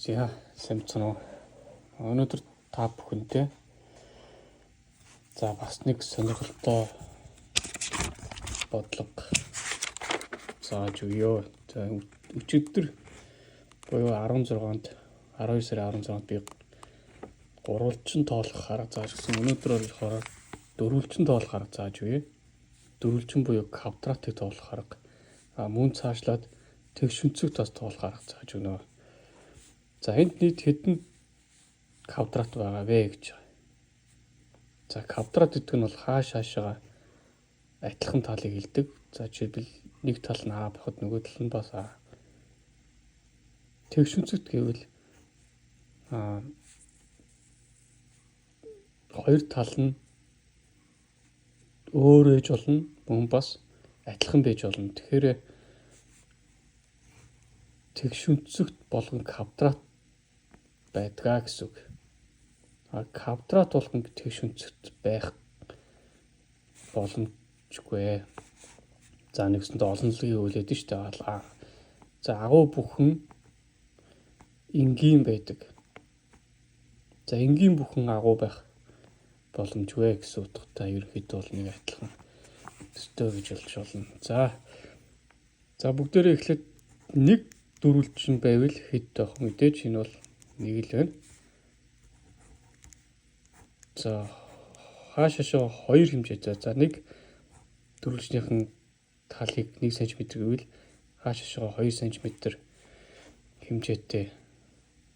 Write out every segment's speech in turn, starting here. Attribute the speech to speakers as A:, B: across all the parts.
A: За, сайн байна уу? Өнөөдөр та бүхэнтэй за бас нэг сонирхолтой бодлого зааж өгье. За, өчигдөр буюу 16-нд 12 сарын 16-нд би гурвалжин тоолох арга зааж өгсөн. Өнөөдөр болохоор дөрвөлжин тоолох арга зааж өгье. Дөрвөлжин буюу квадратыг тоолох арга. А мөн цаашлаад тэгш өнцөг тас тоолох арга зааж өгнө. За, энд нийт хэдэн квадрат байгаа вэ гэж байгаа. За, квадрат гэдэг нь бол хааш хаашаага адилхан талыг хэлдэг. За, жишээлбэл нэг тал нь А байхад нөгөө тал нь бас А. Тэгш өнцөгт гэвэл хоёр тал нь өөр байж болно, мөн бас адилхан байж болно. Тэгэхээр тэгш өнцөгт болгон квадрат байдгаа гэсэн үг. А квадрат болгон тэгш өнцөгт байх боломжгүй. За, нэгсэндээ олонлогийн хуулиад нь шүү дээ. За, агуу бүхэн энгийн байдаг. За, энгийн бүхэн агуу байх боломжгүй гэсэн утгатай ерөнхийдөө бол нэг адилхан төстэй гэж болж болно. За, бүгдээрээ эхлээд нэг дөрвөлжин байвал хэд байх вэ? Мэдээж энэ бол нэг л байна. За, хааш хашаа хоёр хэмжээтэй. За, нэг дөрвөлжнийхэн талыг 1 см гэвэл хааш хашаа 2 см хэмжээтэй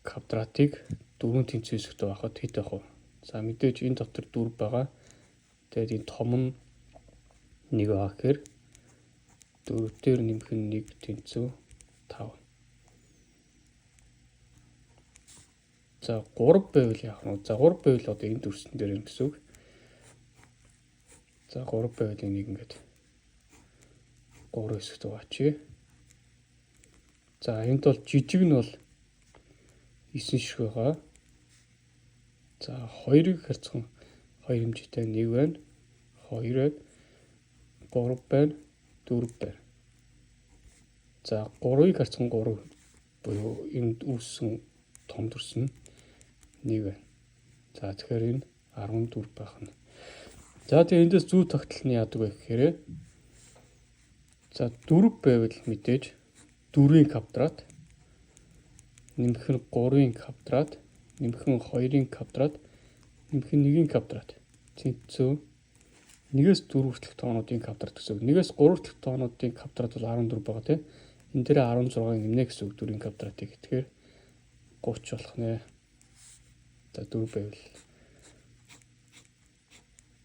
A: квадратыг 4 тэнцвэр хэсэгт байхад хэд байх вэ? За, мэдээж энэ дотор 4 байгаа. Тэгээд энэ том нь 1 байгаа гэхээр 4 дээр нэмэх нь 1 тэнцүү 5. За, 3 байвал яах вэ? За, 3 байвал одоо энэ дүрсэн дээр юм гэсэн үг. За, 3 байвал энийг ингээд 3 хэсэгт хуваачъя. За, энд бол жижиг нь бол 9 ширхэг байгаа. За, 2-ыг харьцан 2 хэмжээтэй 1 байна, 2 байна, 3 байна, 4 байна. За, 3-ыг харьцан 3 буюу энд үүссэн том дүрс нь 1 байна. За, тэгэхээр энэ 14 байх нь. За, тэгээ эндээс зүү тогтол нь яадаг вэ гэхээр за 4 байвал мэдээж 4-ийн квадрат нэмэх нь 3-ын квадрат нэмэх нь 2-ын квадрат нэмэх нь 1-ийн квадрат тэнцүү 1-ээс 4 хүртэлх тоонуудын квадрат гэсэн үг. 1-ээс 3 хүртэлх тоонуудын квадрат бол 14 байгаа тийм. Энэ дээр 16-ыг нэмнэ гэсэн үг 4-ийн квадратыг. Тэгэхээр 30 болох нэ. За, 4 байвал.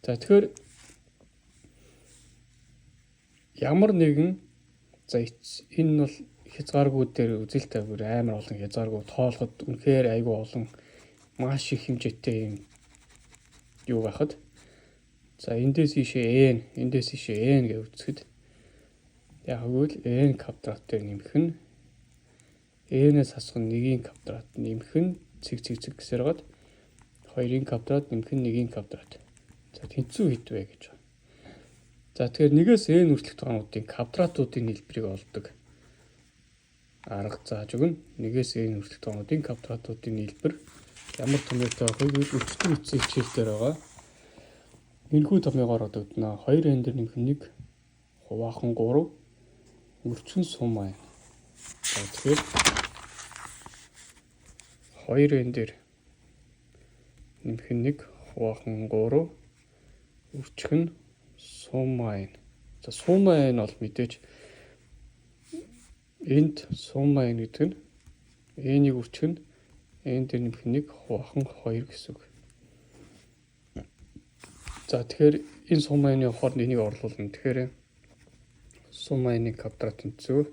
A: За, тэгэхээр ямар нэгэн за энэ нь бол хязгааргүй дээр үзэлтэй бүр амар олон хязгааргүй тоолоход үнэхээр айгүй олон маш их хэмжээтэй юм юу байхад за эндээс ийшээ n, эндээс ийшээ n гэж үзэхэд яг үл n квадрат дээр нэмэх нь n-ээс хасах нь 1-ийн квадрат нэмэх нь цэг цэг цэг гэсээр гад 2-ын квадрат нэмэх нь 1-ийн квадрат. За, тэнцүү хэд вэ гэж байна. За, тэгэхээр 1-ээс n хүртэлх тоонуудын квадратуудын нийлбэрийг олдог арга зааж өгнө. 1-ээс n хүртэлх тоонуудын квадратуудын нийлбэр ямар томьёотой байх вэ гэвэл өчтөр үтсэн хичээл дээр байгаа. Энэхүү томьёогоор одогдно. 2n дээр нэмэх 1 хуваахан 3 өрчгөн сум айн. За, тэгэхээр 2n дээр нэмэх 1 хуваахан 3 өрчгөн сум айн. За, сум айн бол мэдээж энд сум айн гэдэг нь n-ийг өрчгөн n дээр нэмэх 1 хуваахан 2 гэсэн үг. За, тэгэхээр энэ сум айны хооронд энийг орлуулна. Тэгэхээр сум айны квадрат тэнцүү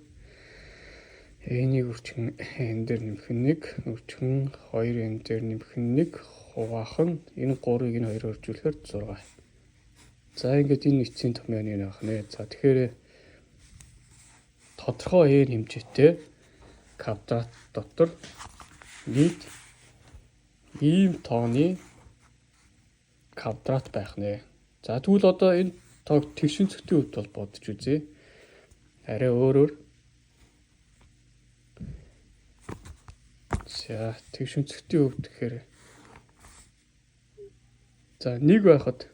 A: n-ийг өрчгөн n дээр нэмэх 1 өрчгөн 2n дээр нэмэх 1 хуваахан энэ 3-ыг энэ хоёроор өржүүлэхээр 6. За, ингээд энэ эцсийн томьёоны нь байх нэ. За, тэгэхээр тодорхой n хэмжээтэй квадрат дотор нийт ийм тооны квадрат байх нэ. За, тэгвэл одоо энэ тоог тэгш өнцөгтийн хувьд бол бодож үзье. Арай өөрөөр За, тэгш өнцөгтийн хувьд гэхээр за 1 байхад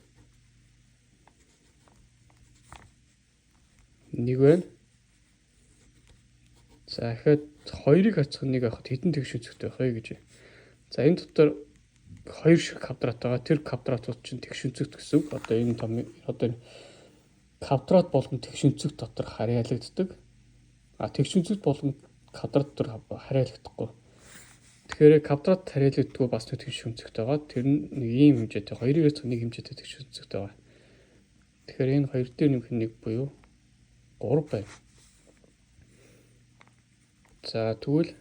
A: 1 байна. За, дахиад 2-ыг харьцах 1 байхад хэдэн тэгш өнцөгтэй байх вэ гэж. За, энэ дотор 2 шиг квадрат байгаа. Тэр квадратууд чинь тэгш өнцөгт гэсэн үг. Одоо энэ том одоо энэ квадрат болгон тэгш өнцөг дотор харьяалагддаг. А тэгш өнцөгт болгон квадрат дотор харьяалагдахгүй. Тэгэхээр квадрат харьяалагддаггүй бас нэг тэгш өнцөгтэй байгаа. Тэр нь нэг ийм хэмжээтэй, 2-ыг харьцах 1 хэмжээтэй тэгш өнцөгтэй байгаа. Тэгэхээр энэ 2 дээр нэмэх нь 1 буюу 3 байна. За, тэгвэл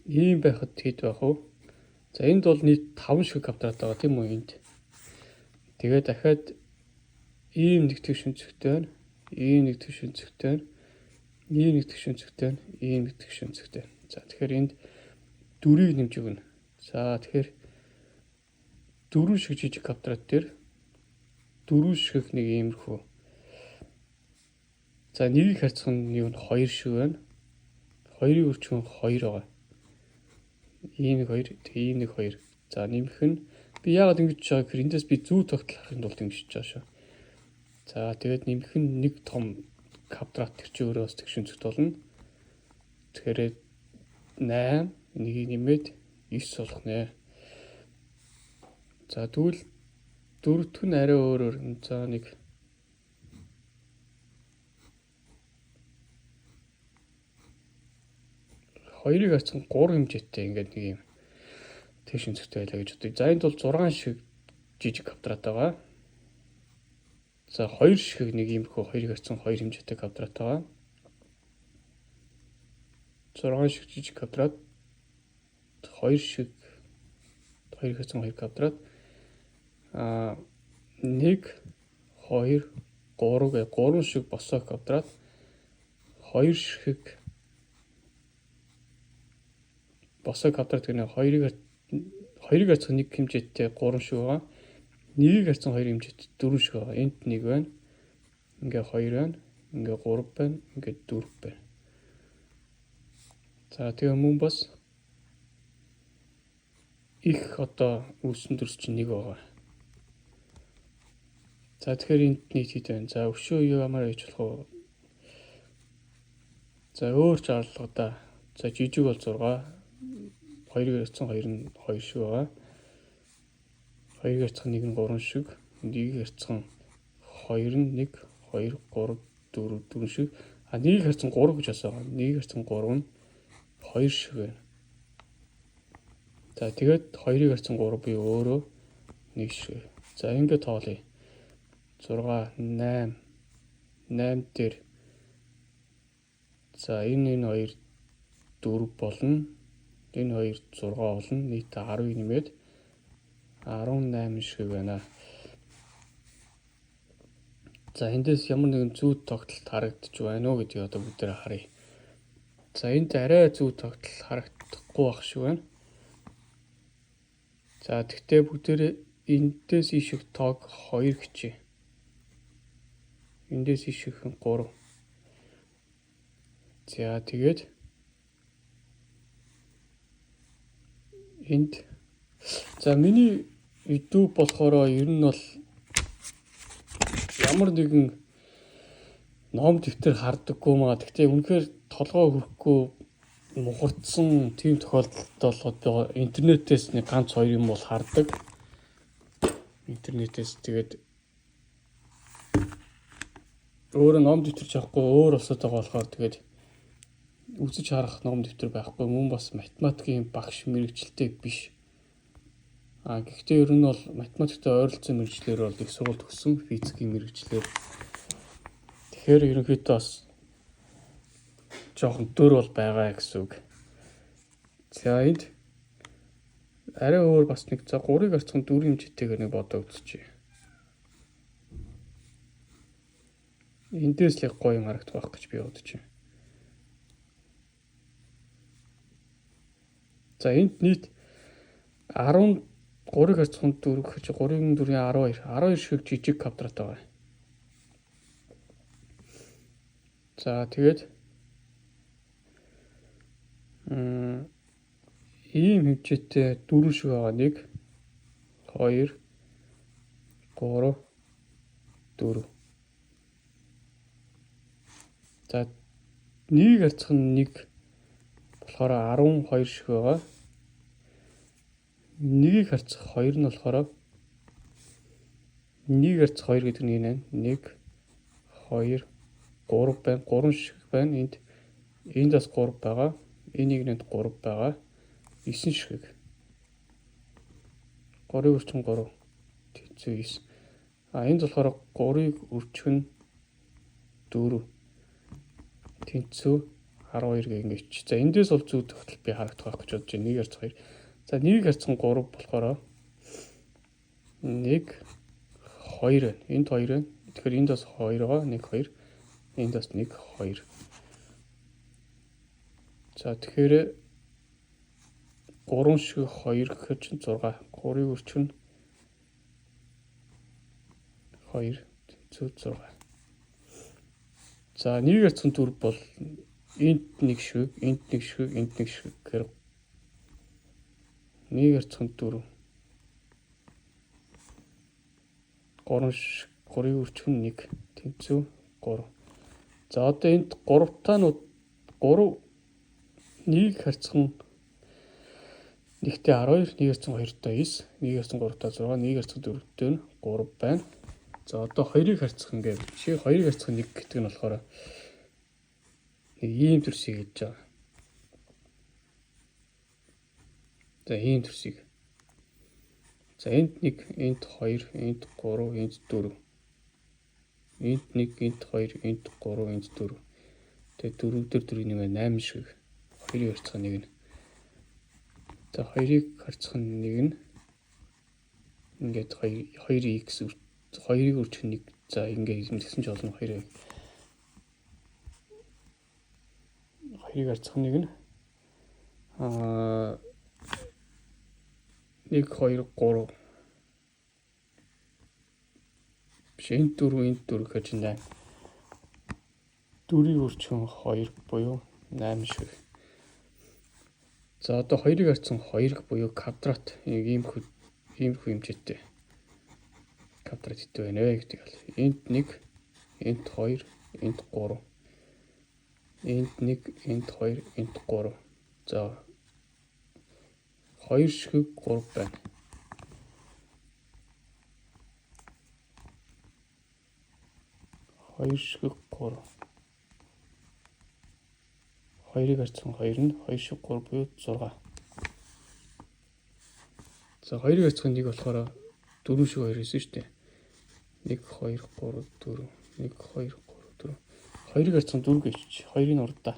A: ийм байхад хэд байх вэ? За, энд бол нийт 5 шиг квадрат байгаа, тийм үү энд. Тэгээд дахиад ийм нэг тэгш өнцөгтэй байна. Ийм нэг тэгш өнцөгтэй байна. Ийм нэг тэгш өнцөгтэй байна. Ийм нэг тэгш өнцөгтэй. За, тэгэхээр энд 4-ийг нэмж өгнө. За, тэгэхээр 4 шиг жижиг квадрат дээр 4 шиг нэг иймэрхүү. За, 1-ийг харьцах нь юу нь 2 шиг байна. 2-ын үржих нь 2 байгаа. Ийм нэг 2, тэг ийм нэг 2. За, нэмэх нь би яагаад ингэж байгаа гэхээр эндээс би зүү тогтол харахын тулд ингэж байгаа шүү. За, тэгээд нэмэх нь нэг том квадрат тэр чинь өөрөө бас тэгш өнцөгт болно. Тэгэхээр 8 нэгийг нэмээд 9 болох нэ. За, тэгвэл дөрөвдөх нь арай өөрөөр. За, нэг хоёрыг харьцан 3 хэмжээтэй ингээд нэг юм тэгш өнцөгтэй байлаа гэж бодъё. За, энд бол 6 шиг жижиг квадрат байгаа. За, 2 шиг нэг иймэрхүү 2-ыг харьцан 2 хэмжээтэй квадрат байгаа. 6 шиг жижиг квадрат, 2 шиг 2-ыг харьцан 2 квадрат. А 1 2 3 гэ 3 шиг босоо квадрат, 2 шиг босоо квадрат гэнэ 2-ыг харьцах 1 хэмжээтэй 3 шиг байгаа. 1-ийг харьцан 2 хэмжээтэй 4 шиг байгаа. Энд 1 байна. Ингээ 2 байна. Ингээ 3 байна. Ингээ 4 байна. За, тэгээ мөн бас их одоо үүсэн дүрс чинь 1 байгаа. За, тэгэхээр энд нийт хэд байна? За, өшөө ямар хийж болох вэ? За, өөр шаардлага да. За, жижиг бол 6. 2-ыг харьцан 2 нь 2 шиг байгаа. 2-ыг харьцах 1 нь 3 шиг. 1-ийг харьцан 2 нь 1 2 3 4 4 шиг. А 1-ийг харьцан 3 гэж бас байгаа. 1-ийг харьцан 3 нь 2 шиг байна. За, тэгээд 2-ыг харьцан 3 буюу өөрөө 1 шиг. За, ингээд тоолъё. 6 8 8 дээр за энэ 2 4 болно. Энэ 2 6 болно. Нийт 10-ыг нэмээд 18 шиг байна. За, эндээс ямар нэгэн зүү тогтолт харагдаж байна уу гэдгийг одоо бүгдээрээ харъя. За, энд арай зүү тогтол харагдахгүй байх шиг байна. За, тэгтээ бүгдээрээ эндээс ийших тоог 2 гэчээ. Эндээс ийших нь 3. За, тэгээд энд за миний YouTube болохоор ер нь бол ямар нэгэн ном дэвтэр хардаггүй маа. Тэгтээ үнэхээр толгой хөрөхгүй мухардсан тийм тохиолдолд бол интернетээс нэг ганц хоёр юм бол хардаг. Интернетээс тэгээд өөрөө ном дэвтэр авахгүй өөр улсад байгаа болохоор тэгээд үзэж харах ном дэвтэр байхгүй. Мөн бас математикийн багш мэрэгчлээ биш. А гэхдээ ер нь бол математиктэй ойролцоо мэрэгчлэр бол их сургууль төгссөн физикийн мэрэгчлэр. Тэгэхээр ерөнхийдөө бас жоохон дөр бол байгаа гэсэн үг. За, энд арай өөр бас нэг за 3-ыг харьцан 4 хэмжээтэйгээр нэг бодоо үзчихье. Эндээс л гоё юм харагдах байх гэж би бодож байна. За, энд нийт 13-ыг харьцан 4 гэхэр чи 3-ын 4-ийн 12. 12 шиг жижиг квадрат байгаа. За, тэгээд Ийм хэмжээтэй 4 шиг байгаа. 1 2 3 4. За 1 харьцах нь 1 болохоор 12 шиг байгаа. 1-ийг харьцах 2 нь болохоор 1 харьцах 2 гэдэг нь энэ байна. 1 2 3 байна. 3 шиг байна. Энд бас 3 байгаа. Энэ нэгнэнд 3 байгаа. 9 ширхэг. 3-ыг өрчих 3 тэнцүү 9. А энд болохоор 3-ыг өрчих нь 4 тэнцүү 12 гэх ингэж. За эндээс бол зүй тогтол би харагдах байх гэж бодож байна. 1 харьцах 2. За 1 харьцах 3 болохоор 1 2 байна. Энд 2 байна. Тэгэхээр энд бас 2 байгаа. 1 2. Энд бас 1 2. За тэгэхээр 3 шиг 2 гэхээр чинь 6. 3-ыг өрчих нь 2 тэнцүү 6. За 1 харьцах 4 бол энд 1 ширхэг, энд 1 ширхэг, энд 1 ширхэг гэхээр 1 харьцах 4 3 3-ыг өрчих нь 1 тэнцүү 3. За одоо энд 3 таанууд 3 1 харьцах 1-тэй 12, 1 харьцах 2-той 9, 1 харьцах 3-той 6, 1 харьцах 4-тэй нь 3 байна. За одоо 2-ыг харьцах ингээд чи 2-ыг харьцах 1 гэдэг нь болохоор нэг ийм төрсийг хэлж байгаа. За ийм төрсийг. За энд 1, энд 2, энд 3, энд 4. Энд 1, энд 2, энд 3, энд 4. Тэгээ 4 дээр 4 нэмээ 8 шиг. 2-ыг харьцах 1 нь. За 2-ыг харьцах 1 нь ингээд 2 2x 2-ыг өрчих 1. За ингээд гэсэн ч болно 2-ыг. 2-ыг харьцах 1 нь 1 2 3 биш энд 4 энд 4 гэхээр чинь 8. 4-ийг өрчих 2 буюу 8 шиг. За одоо 2-ыг харьцсан 2 буюу квадрат иймэрхүү хэмжээтэй квадрат хэвтэй байна вэ гэдэг бол. Энд 1, энд 2, энд 3. Энд 1, энд 2, энд 3. За 2 ширхэг 3 байна. 2 ширхэг 3. 2-ыг харьцсан 2 нь 2 ширхэг 3 буюу 6. За 2-ыг харьцсан 1 болохоор 4 ширхэг 2 гэсэн шүү дээ. 1 2 3 4 1 2 3 4 2-ыг харьцсан 4 гэж 2-ыг урдаа.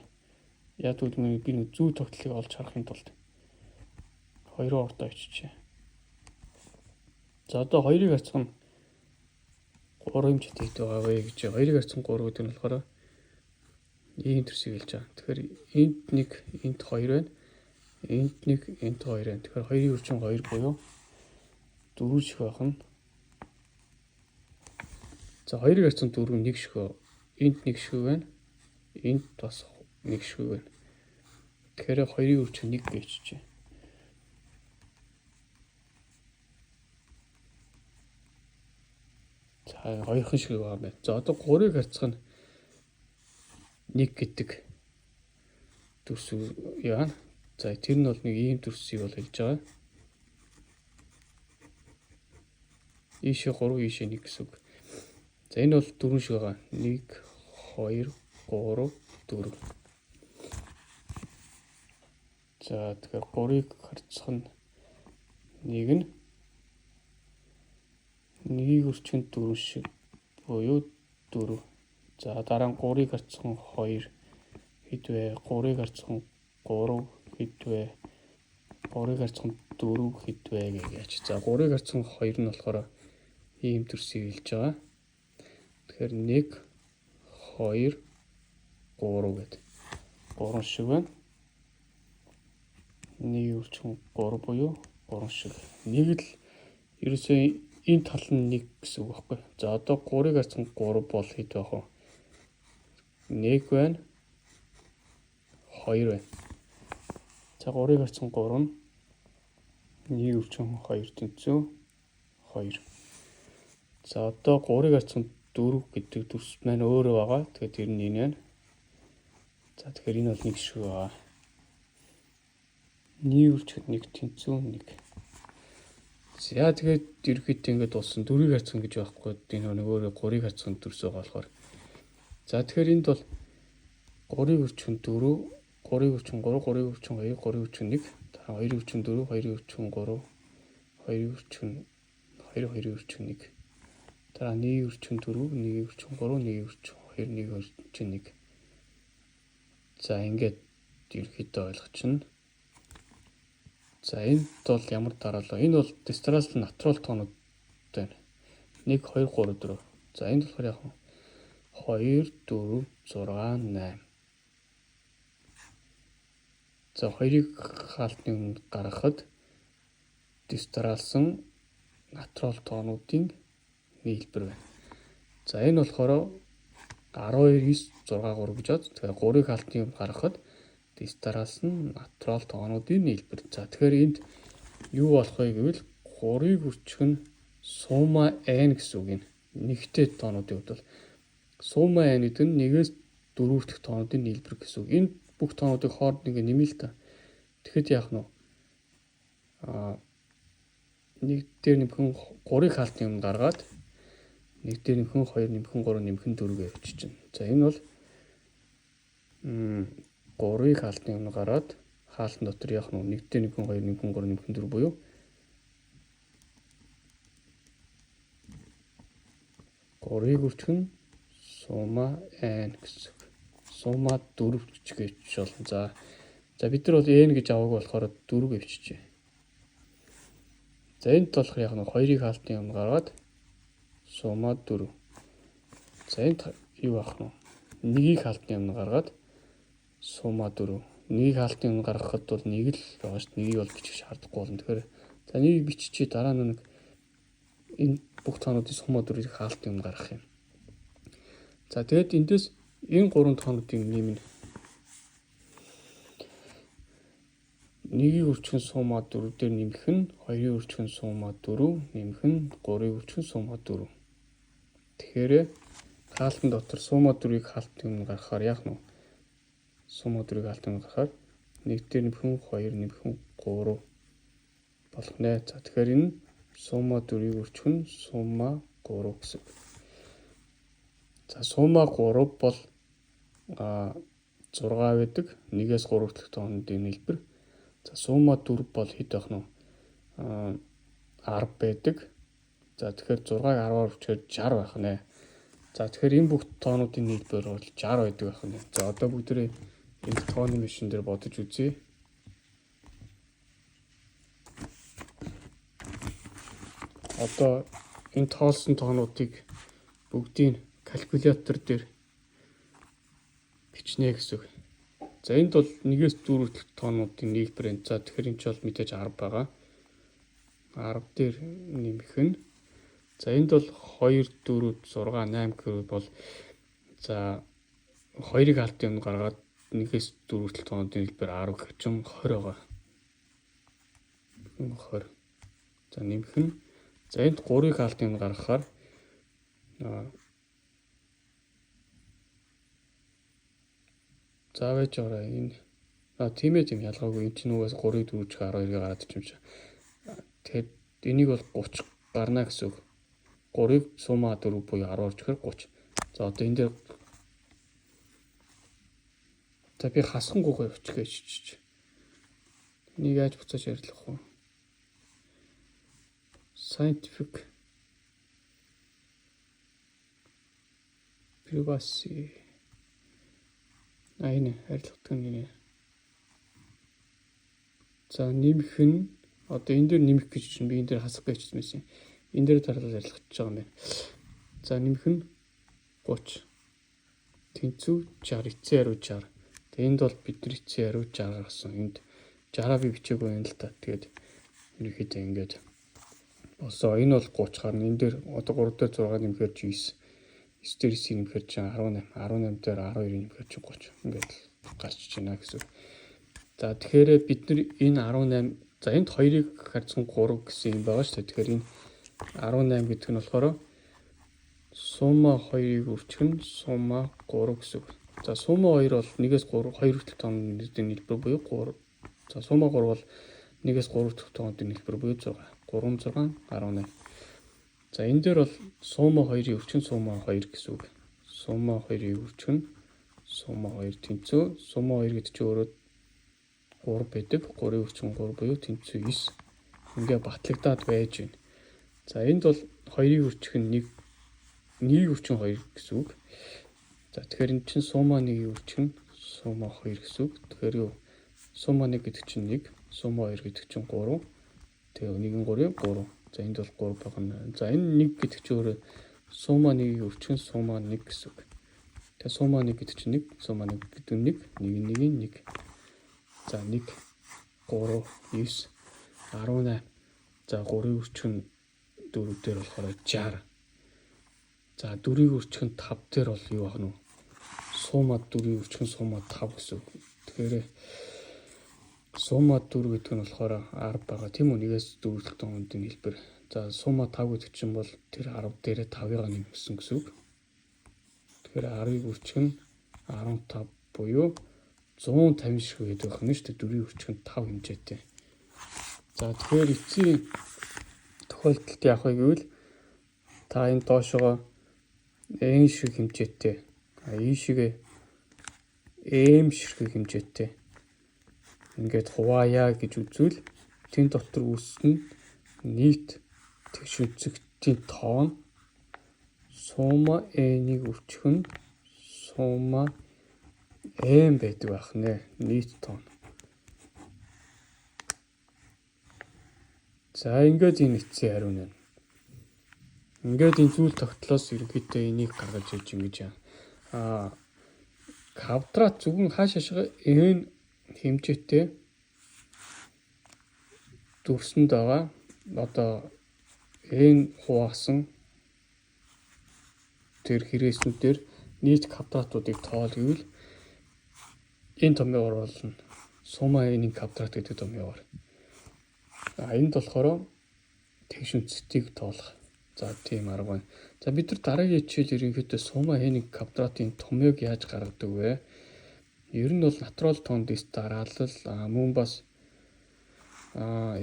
A: Яг тэгвэл би нэг зүй тогтлыг олж харахын тулд 2-ыг урдаа биччихье. За одоо 2-ыг харьцсан 3 хэмжээтэй хэд байгаа вэ гэж 2-ыг харьцсан 3 гэдэг нь болохоор ийм төрсийг хэлж байгаа. Тэгэхээр энд 1, энд 2 байна. Энд 1, энд 2 байна. Тэгэхээр 2-ын өрчин 2 буюу 4 ширхэг байх нь. За 2-ыг харьцсан 4 1 ширхэг. Энд 1 ширхэг байна. Энд бас 1 ширхэг байна. Тэгэхээр 2-ын өрчин 1 гэж биччихье. За хоёрхан ширхэг байгаа юм байна. За одоо 3-ыг харьцах нь 1 гэдэг дүрс яана. За тэр нь бол нэг ийм дүрсийг бол хэлж байгаа. Ийшээ 3, ийшээ 1 гэсэн үг. За энэ бол 4 шиг байгаа. 1 2 3 4. За тэгэхээр 3-ыг харьцах нь 1 нь 1-ийг өрчих нь 4 шиг буюу 4. За дараа нь 3-ыг харьцах нь 2 хэд вэ? 3-ыг харьцах нь 3 хэд вэ? 3-ыг харьцах нь 4 хэд вэ гэж яаж. За 3-ыг харьцах нь 2 нь болохоор ийм төрсийг хэлж байгаа. Тэгэхээр 1 2 3 гэдэг. 3 шиг байна. 1 өрчих нь 3 буюу 3 шиг. Нэг л ерөөсөө энэ тал нь 1 гэсэн үг байхгүй. За одоо 3-ыг харьцсан 3 бол хэд байх вэ? 1 байна. 2 байна. За 3-ыг харьцсан 3 нь 1 өвчин 2 тэнцүү 2. За одоо 3-ыг харьцан 4 гэдэг дүрс маань өөрөө байгаа. Тэгэхээр тэр нь энэ байна. За тэгэхээр энэ бол 1 шиг байгаа. 1 өвчөд 1 тэнцүү 1. За тэгээд ерөнхийдөө ингээд дууссан. 4-ыг харьцан гэж байхгүй. Энэ нэг өөрөө 3-ыг харьцан дүрс байгаа болохоор. За тэгэхээр энд бол 3-ыг өвчөн 4, 3-ыг өвчөн 3, 3-ыг өвчөн 2, 3-ыг өвчөн 1, дараа 2-ыг өвчөн 4, 2-ыг өвчөн 3, 2-ыг өвчөн 2, 2-ыг өвчөн 1. Дараа 1-ийг өвчөн 4, 1-ийг өвчөн 3, 1-ийг өвчөн 2, 1-ийг өвчөн 1. За ингээд ерөнхийдөө ойлгочихно. За энд бол ямар дараалал? Энэ бол дистрал натурал тоонууд байна. 1 2 3 4. За энд болохоор яг 2 4 6 8. За 2-ыг хаалтны өмнө гаргахад дистралсан натурал тоонуудын нийлбэр байна. За энэ болохоор 12 9 6 3 гэж бод. Тэгэхээр 3-ыг хаалтны өмнө гаргахад дистараас нь натурал тоонуудын нийлбэр. За тэгэхээр энд юу болох вэ гэвэл 3-ыг үрчих нь сумма n гэсэн үг юм. Нэгтэй тоонуудын хувьд бол сумма n гэдэг нь 1-ээс 4 хүртэх тоонуудын нийлбэр гэсэн үг. Энэ бүх тоонуудыг хооронд ингээ нэмээ л та. Тэгэхэд яах нь вэ? Нэг дээр нэмхэн 3-ыг хаалтны өмнө гаргаад нэг дээр нэмхэн 2 нэмхэн 3 нэмхэн 4 гэж явчихна. За энэ бол 3-ыг хаалтны өмнө гараад хаалтан дотор яах нь 1 дээр нэмхэн 2 нэмхэн 3 нэмхэн 4 буюу 3-ыг үрчих нь сумма n гэсэн. Сумма 4 гэж болно. За бид нар бол n гэж аваагүй болохоор 4 гэж биччихье. За энд болохоор яг нь 2-ыг хаалтны өмнө гаргаад сумма 4. За энд юу авах нь? 1-ийг хаалтны өмнө гаргаад сумма 4. 1-ийг хаалтны өмнө гаргахад бол 1 л байгаа шүү дээ. 1-ийг бол бичих шаардлагагүй болно. Тэгэхээр за 1-ийг биччихье, дараа нь нэг энэ бүх тоонуудын сумма 4-ийг хаалтны өмнө гаргах юм. За тэгээд эндээс энэ гурван тоонуудын нийм нь 1-ийг үрчхэн сумма 4 дээр нэмэх нь 2-ыг үрчхэн сумма 4 нэмэх нь 3-ыг үрчхэн сумма 4. Тэгэхээр хаалтан дотор сумма 4-ийг хаалтны өмнө гаргахаар яах нь вэ? Сумма 4-ийг хаалтны өмнө гаргахаар 1 дээр нэмэх нь 2 нэмэх нь 3 болох нэ. За тэгэхээр энэ сумма 4-ийг үрчих нь сумма 3 гэсэн. За сумма 3 бол 6 байдаг. 1-ээс 3 хүртэлх тоонуудын нийлбэр. За сумма 4 бол хэд байх нь вэ? 10 байдаг. За тэгэхээр 6-ыг 10-аар үрчээр 60 байх нэ. За тэгэхээр энэ бүх тоонуудын нийлбэр бол 60 байдаг байх нэ. За одоо бүгдээрээ энэ тооны машин дээр бодож үзье. Одоо энэ тоолсон тоонуудыг бүгдийг калькулятор дээр бичнэ гэсэн үг. За энд бол 1-ээс 4 хүртэлх тоонуудын нийлбэр энэ. За тэгэхээр энэ ч бол мэдээж 10 байгаа. 10 дээр нэмэх нь. За энд бол 2 4 6 8 гэвэл бол за 2-ыг хаалтын өмнө гаргаад 1-ээс 4 хүртэлх тоонуудын нийлбэр 10 гэх чинь 20 байгаа. 20. За нэмэх нь. За энд 3-ыг хаалтын өмнө гаргахаар за байж байгаа энэ тийм ээ тийм ялгаагүй энэ чинь угаас 3-ыг 4 чих 12-ыг гараад ич юм шиг. Тэгэхээр энийг бол 30 гарна гэсэн үг. 3-ыг сумма 4 буюу 10-аар чихэр 30. За одоо энэ дээр за би хасхангүйгээ явчих гэж чиж. Энийг яаж буцааж арилгах вэ? Scientific privacy энэ арилгадаг нь нэ. За нэмэх нь одоо энэ дээр нэмэх гэж чинь би энэ дээр хасах гэж байсан. Энэ дээр дараалал арилгаж байгаа юм байна. За нэмэх нь 30 тэнцүү 60 эцсийн хариу 60. Тэгээ энд бол бид нар эцсийн хариу 60 гаргасан. Энд 60-аа би бичээгүй юм л та. Тэгээд ерөнхийдөө ингээд болсон. Энэ бол 30 гарна. Энэ дээр одоо 3 дээр 6 нэмэхээр 9. 9 дээр 9 нэмэхээр чинь 18, 18 дээр 12 нэмэхээр чинь 30. Ингээд гарч байна гэсэн. За тэгэхээр бид нар энэ 18 За, энд 2-ыг харьцан 3 гэсэн юм байгаа шүү дээ. Тэгэхээр энэ 18 гэдэг нь болохоор сумма 2-ыг үржих нь сумма 3 гэсэн үг. За, сумма 2 бол 1-ээс 3 2 хүртэл тооны нийлбэр буюу 3. За, сумма 3 бол 1-ээс 3 хүртэл тооны нийлбэр буюу 6. 3 6 18. За, энэ дээр бол сумма 2-ын үржих нь сумма 2 гэсэн үг. Сумма 2-ыг үржих нь сумма 2 тэнцүү. Сумма 2 гэдэг чинь өөрөө 3 байдаг. 3-ын үржих нь 3 буюу тэнцүү 9. Ингээ батлагдаад байж байна. За, энд бол 2-ыг үржих нь 1, 1-ийг үржих нь 2 гэсэн үг. За, тэгэхээр энэ чинь сумма 1-ийг үржих нь сумма 2 гэсэн үг. Тэгэхээр юу? Сумма 1 гэдэг чинь 1, сумма 2 гэдэг чинь 3. Тэгээ 1-ийн 3-ын 3. За, энд бол 3 байгаа. За, энэ 1 гэдэг чинь өөрөө сумма 1-ийг үржих нь сумма 1 гэсэн үг. Тэгээ сумма 1 гэдэг чинь 1, сумма 1 гэдэг нь 1, 1 1-ийн 1. За, 1 3 9 18. За, 3-ыг үржих нь 4 дээр болохоор 60. За, 4-ийг үржих нь 5 дээр бол юу байх нь вэ? Сумма 4-ийг үржих нь сумма 5 гэсэн үг. Тэгэхээр сумма 4 гэдэг нь болохоор 10 байгаа, тийм үү? 1-ээс 4 тооны хэлбэр. За, сумма 5 гэдэг чинь бол тэр 10 дээрээ 5-ыг нэмсэн гэсэн үг. Тэгэхээр 10-ыг үржих нь 15 буюу 150 ширхэг гэдэг байна шүү дээ. 4-ийг үржих нь 5 хэмжээтэй. За, тэгэхээр эцсийн тохиолдолд яах вэ гэвэл та энэ доошогоо n шиг хэмжээтэй, ийшээгээ m ширхэг хэмжээтэй ингээд хуваая гэж үзвэл тэн дотор үүснэ нийт тэгш өнцөгтийн тоо нь сумма n-ийг үржих нь сумма m байдаг байх нэ, нийт тоо. За, ингээд энэ эцсийн хариу нэ. Ингээд энэ зүйл тогтлоос ерөнхийдөө энийг гаргаж ирж ингэж квадрат зүгэн хааш хашгаа n хэмжээтэй дүрсэнд байгаа одоо n хуваасан тэр хэрээснүүдээр нийт квадратуудыг тоол гэвэл энэ томьёогоор болно. Сумма n-ийн квадрат гэдэг томьёогоор. А энд болохоор тэгш үнцгийг тоолох. За, тийм арга байна. За, бид нар дараагийн хичээл ерөнхийдөө сумма n-ийн квадратын томьёог яаж гаргадаг вэ? Ер нь бол натурал тоон дэс дараалал, мөн бас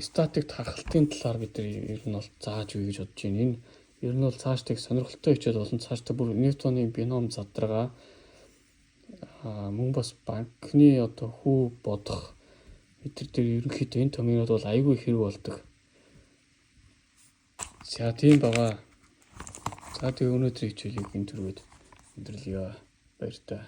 A: статик тархалтын талаар бид нар ер нь бол зааж өгье гэж бодож байна. Энэ ер нь бол цаашдаа их сонирхолтой хичээл болон цаашдаа бүр Ньютоны бином задрага, мөн бас банкны одоо хүү бодох энэ төр ерөнхийдөө энэ томьёонууд бол айгүй хэрэг болдог. За, тийм байгаа. За, тэгээ өнөөдрийн хичээлийг энэ түргээд өндөрлөё. Баяртай.